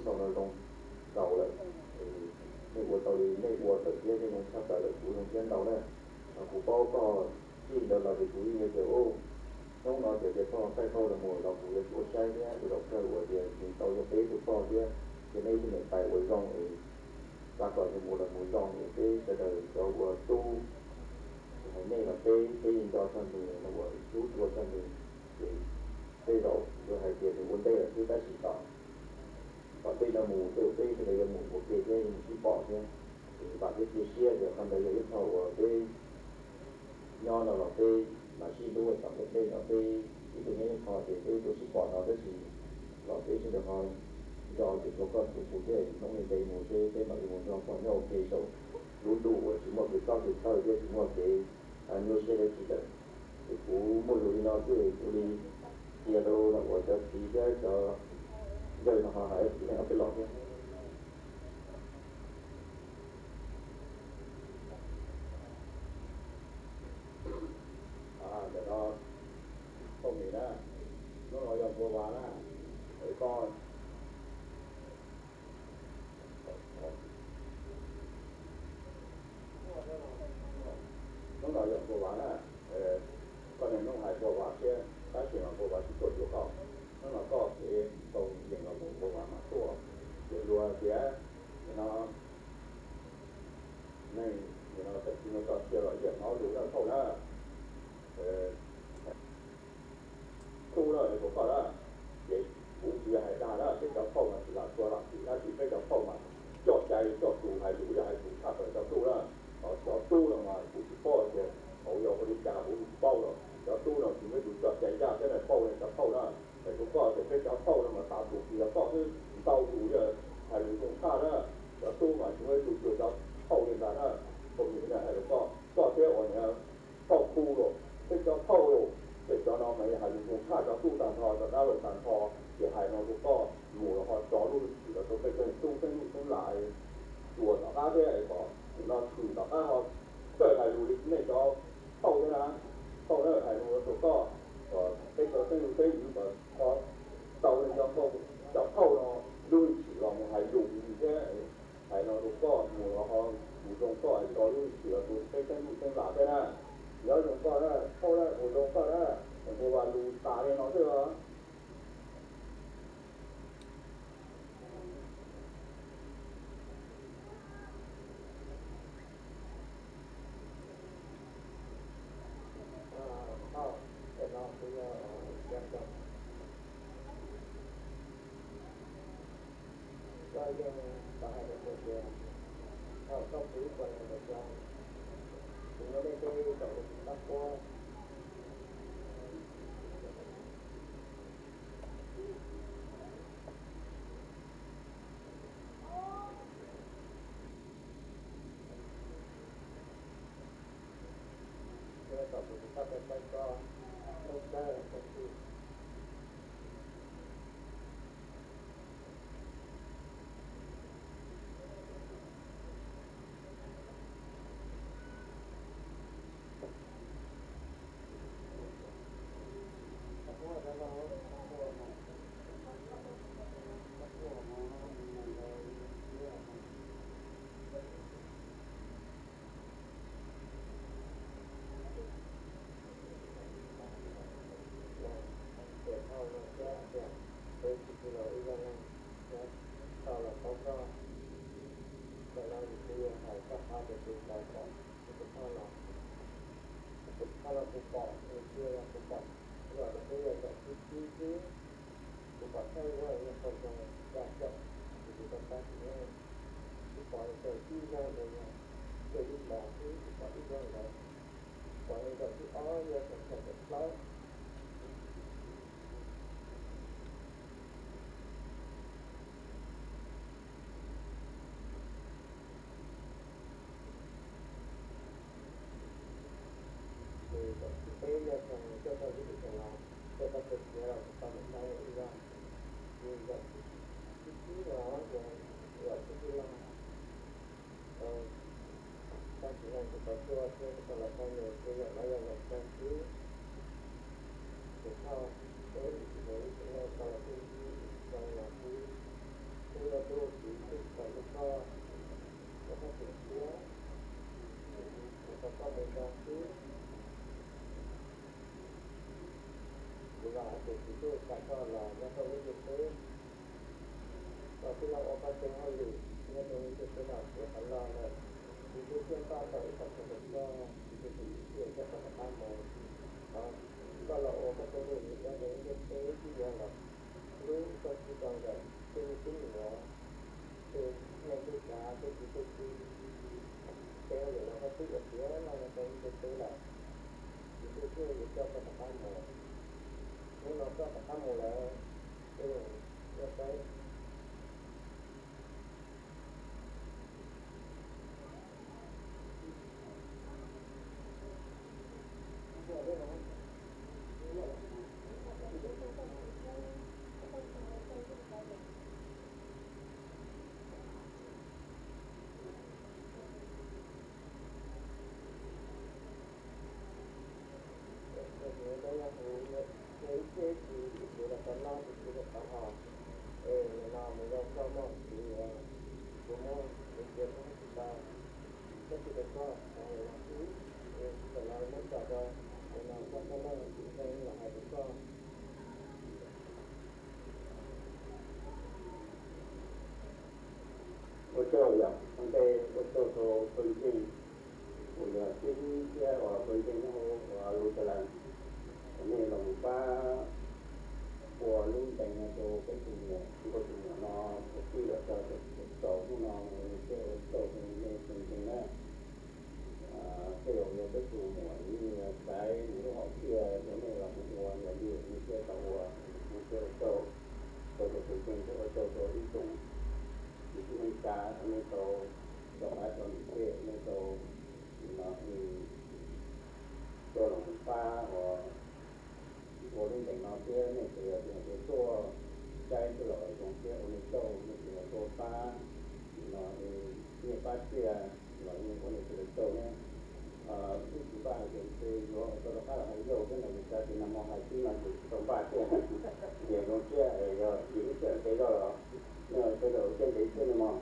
Thaum no zoo nkaus lawm, nej ua tau li nej ua tawm siab, nej zoo tshaj plaws lawm, kuv zoo siab ntau na. Kuv paub koj txij ntawd los ces kuv yeej yog tias, hnub no tias tias koj thaij tau los mus los kuv yuav tsum ua saib thiab ua zaum kawg uas tias nws tau yog peb tus pog thiab, ces nej ib tug niam tais uas zoo es xav kom nws mus los mus zoo es peb sawv daws cov uas tub, tsis hais nej los peb, peb yeej nco txog nws no uas hlub tshua txog nws, ces tej zaum yuav hais tias nws ua ntej lawm xwb tab sis tom tom ntej no mus tej uas peb sawv daws yuav mus ua ke thiab yuav mus sib pom thiab. Ces vam thiab cia siab tias qhov ntawd yog ib qho uas peb nyob no los peb mam sib hlub, tom ntej no peb ib tug nyob ib qho ces peb tuaj sib pom no tab sis los peb sawv daws ho nco ces tsuas koj tsuas kuv thiab, hnub li ntev mus seb peb mam li mus nrog pog nyob ua ke saum lub ntuj uas tsis muaj kev txob kev txhawj thiab tsis muaj kev nyuaj siab dab tsi lawm. Ces kuv muaj lus li no xwb, kuv li cia rau los uas cov txiv thiab cov yawg no ho hais txiv neej ob peb los thiab. Ntawm no Phauj Mim na, hnub no yog npua vas na, es koj, hnub no yog npua vas na, koj niaj hnub hais npua vas thiab tab sis mas npua vas tsis tuaj cuag koj. Hnub no koj kev tau yees los mus npua vas mas tuaj. Ces luag tias nim no neeg nim no txawm tsis muaj txoj sia los yeej hnov lus na Phauj na. Tub na, es kuv koj na, ces kuv tsis yog hais dag na, peb cov phauj mas tsis lam txua lam txim dab tsi, peb cov phauj mas coj cai coj tus, hais lus yog hais lus tshaj plaws cov tub na. Cov tub no mas kuv tsis paub tias hauv yog ua li cas, kuv tsis paub los cov tub no tsis muaj ib tug coj cai ncaj thiab na Phauj, cov phauj na. Es kuv koj tias peb cov phauj no mas tas tus tsis yog koj xwb, ntau tus yog hais lus zoo tshaj na. Cov tub mas tsis muaj ib tug cuag cov phauj li ntag na. Phauj Mim na, hais rau koj, koj thiab uas niag phauj Khu los, peb cov phauj los, peb cov no mas yog hais lus zoo tshaj cov tub tag nrho, cov dab laug tag nrho, ces hais no rau koj mus los ho tso lub hwj chim los rau peb cov tub xeeb ntxwv xeeb lam, tsuas tom qab thiab kom nim no tshwm tom qab ho txawj hais lus li nej cov phauj thiab na. Phauj na, hais lus rau koj, peb cov xeeb ntxwv xeeb ntxwv kom ho tau li cov phauj, cov phauj no lub hwj chim los mus hais lus thiab. Hais no rau koj mus los ho mus zoo koj, tso lub hwj chim los rau peb xeeb ntxwv xeeb lam thiab na. Nyob zoo koj na, phauj na, mus zoo koj na, npua vas lus tas li no xwb os. Koj yeej tau hais rau kuv tias thaum koj pw ib puas leej ntawm ko, kuv muab nej tej zaum tab puab Ces thaum no thiab tias peb tsis tsis los ib zaj neeg thiab, thaum los paub koj, thaum no yus twb yuav hais txog qhov tias tus ntawd pom tus phauj los, tus phauj los kuv pom, tus tsis yog kuv pom, los rau peb yog zaum thib tsib xwb. Kuv pom thaij ua yog qhov zoo caj caum, kuv tus tau tab sis ne, kuv pom yog zaum ib zaug ntawd yog, zaum ib mos xwb kuv pom ib zaug ntawd, pom yog zaum thib ob yog txog thaum zaum plaub. Ces zaum thib peb yog txog coj tau lub hwj chim los, coj tau tus khiav los kuv tau mus saib ib zaug. Ces zaum thib tsib no ces zaum thib tsib los, tab sis ne kuv tau tuaj thiab kuv tau los saib nws ces zaum no yog zaum kawg xwb. Ces yus coj koj rov qab mus, hnub no koj rov qab mus lawm, ces yus yuav saib. Ces ib txhia ib txhis ib txhis los tau noj ib txhis los tau haus, es nim no mus zoo koj muaj ib txhis yuav, kuv muaj ib txhia kuv tsis tau, koj tsis tau koj, es tam no muab tso rau, nim no koj txhob noj, kuv txhob los hais rau koj. Ua tsaug yom, ua ntej ua tsaug rau pawg ntseeg uas yog Xib Hwb thiab uas pawg ntseeg nyob hauv Jerusalem, uas nej los mus pab ua lub ntees no rau peb tus muam, nkauj tus muam no ua tij los txog txaus hnub no, ua li thiab ua tsaug rau nej pawg ntseeg na. Tej zaum yog peb tus muam nws xaiv nws lub hom phiaj rau nej los mus ua, yog li nej thiaj tau ua, nej thiaj ua tsaug rau tus pawg ntseeg thiab ua tsaug rau ib tsoom kwv tij neej tsa uas nej tau rov qab tau ntim tej, nej tau, no, coj los mus pab uas ua lub ntees no thiab nej txawm yog tias tuaj saib xwb los zoo thiab ua nej tsaug, nej txawm yog tuaj pab, no, nyiaj pab tsiaj los yeej ua nej sawv daws tsaug ne. Wb tsis npaj hais tias ntshe yuav tau rov qab los hais yau thiab no, vim tias nag hmo hais xwb no ces tsis tau npaj thiab. Ces zoo siab yog tsis ib txhia ntev zog los nej sawv daws ua siab ntev thiab no mog.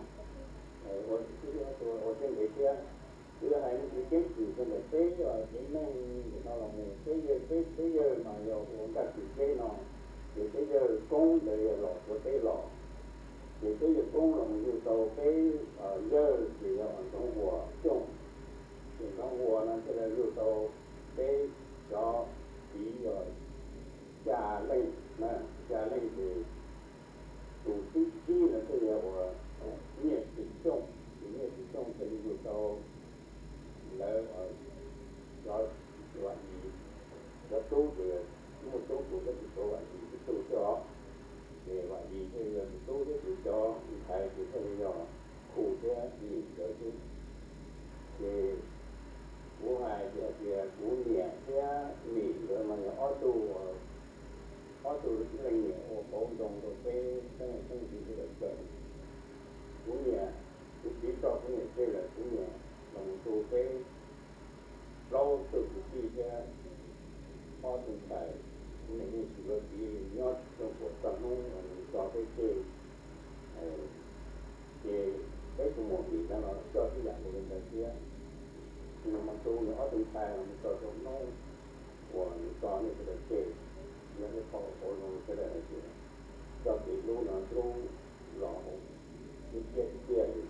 Ua siab ntev thiab. Wb hais me ntsis keeb kwm rau ntawm peb cev neeg ntawm no los mus, peb yawg, peb, peb yawg mas yog ua nkaj kwm teb no, ces peb yawg koob ntawd yog los tuav teb los, ces peb yawg koob los mus yug tau peb yawg ces yog Ntxoov Huas Xyooj, ces Ntxoov Huas no thiaj li yug tau peb cov txiv yog xya leej na, xya leej ces tus thib tsib no thiaj yog uas Nyiaj Txwm Xyooj, ces Nyiaj Txwm Xyooj thiaj li yug tau lawv cov Vam Yis, cov tub ces muaj tub tus thiab tus tsov Vam Yis tus tub thiab os, ces Vam Yis thiaj li yog tus tub thiab ces cov ntxhais ces thiaj li yog Khu thiab Mim nkawd xwb. Ces kuv hais tias, hais tias kuv niam thiab Mim nkawd mas yog ob tug, ob tug ib leeg niam ua qauv ntoo rau peb peb leej txheeb txiv sawv daws kawm. Kuv niam, kuv txiv tso kuv niam tseg lawm, kuv niam los mus tu peb plaub tug kwv tij thiab ob tug ntxhais. Kuv niam yeej tsis yuav txiv li, nyob rau puag txog hnub uas nws tso peb tseg, ces peb tus muam Mim no los coj tib yam nkaus li ntawd thiab. Nws los mus tu nws ob tug ntxhais los mus txog rau hnub uas nws tso nej sawv daws tseg, yog ib qho qauv zoo sawv daws hais tias txoj kev hlub no hlub los hauv lub siab tiag tiag li.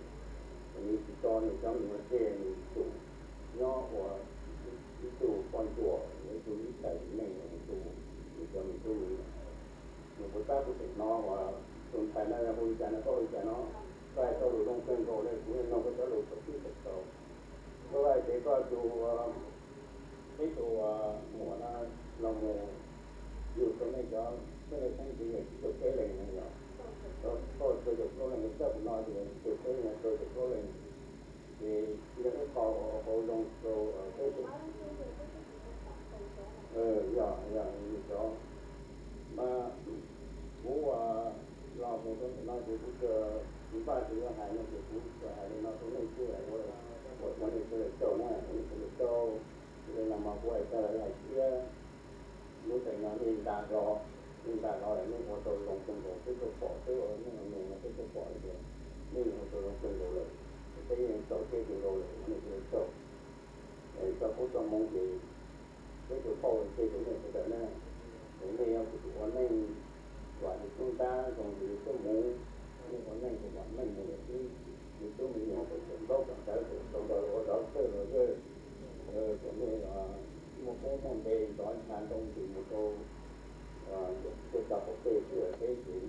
Nws tsis tso nws cov me nyuam tseg, nws tsum nyob ua ib tug poj ntsuam, ib tug ib txhais txiv neej los mus tu nws cov me tub me nyuam. Nws puas tab kuv tseem hnov uas tus ntxhais no hu li cas no, koj hu li cas no, koj hais txoj lus zoo kawg nkaus li, kuv nug koj cov lus txaus txib txaus txaus. Koj hais tias koj tus, peb tus muam no los mus yug tau nej cov txheeb txiv yog tsib caug peb leej no yog, koj rau caum plaub leej, koj txoj lus no ces tsib caug peb no rau caum plaub leej, ces yog ib qho qauv zoo rau peb tus, yog, yog li cov mas kuv los mus rau ntawm no ces kuv tsuas, kuv npaj tias yuav hais no ces kuv tsuas hais li no rau nej xwb, ua, ua nej sawv daws tsaug na, ua nej sawv daws tsaug. Ces nag hmo kuv hais tag lawm hais thiab, lub ntees no nej nta hlo, nej nta hlo lawm nej ua tau zoo kawg nkaus, peb tuaj pom, peb ua neej ua nus no peb tuaj pom tias nej ua tau zoo kawg nkaus lawm, peb yeej txaus siab kawg nkaus lawm, ua nej sawv daws tsaug. Txoj koob txoj hmoov ces peb tsuas pauj tseg rau nej sawv daws na. Es nej yuav tsum ua neej vam li tub ntab zoo li tub hmuv, nej ua neej kom vam meej mus lawm xwb. Li tub me nyuam kom tseem ntaub kom ntawv kom tau nrog ua zov kawg los yawg, kom nej muaj koob muaj npe ntxov ncha ntoo ntws mus rau tej tog qaum tej xwb, peb ces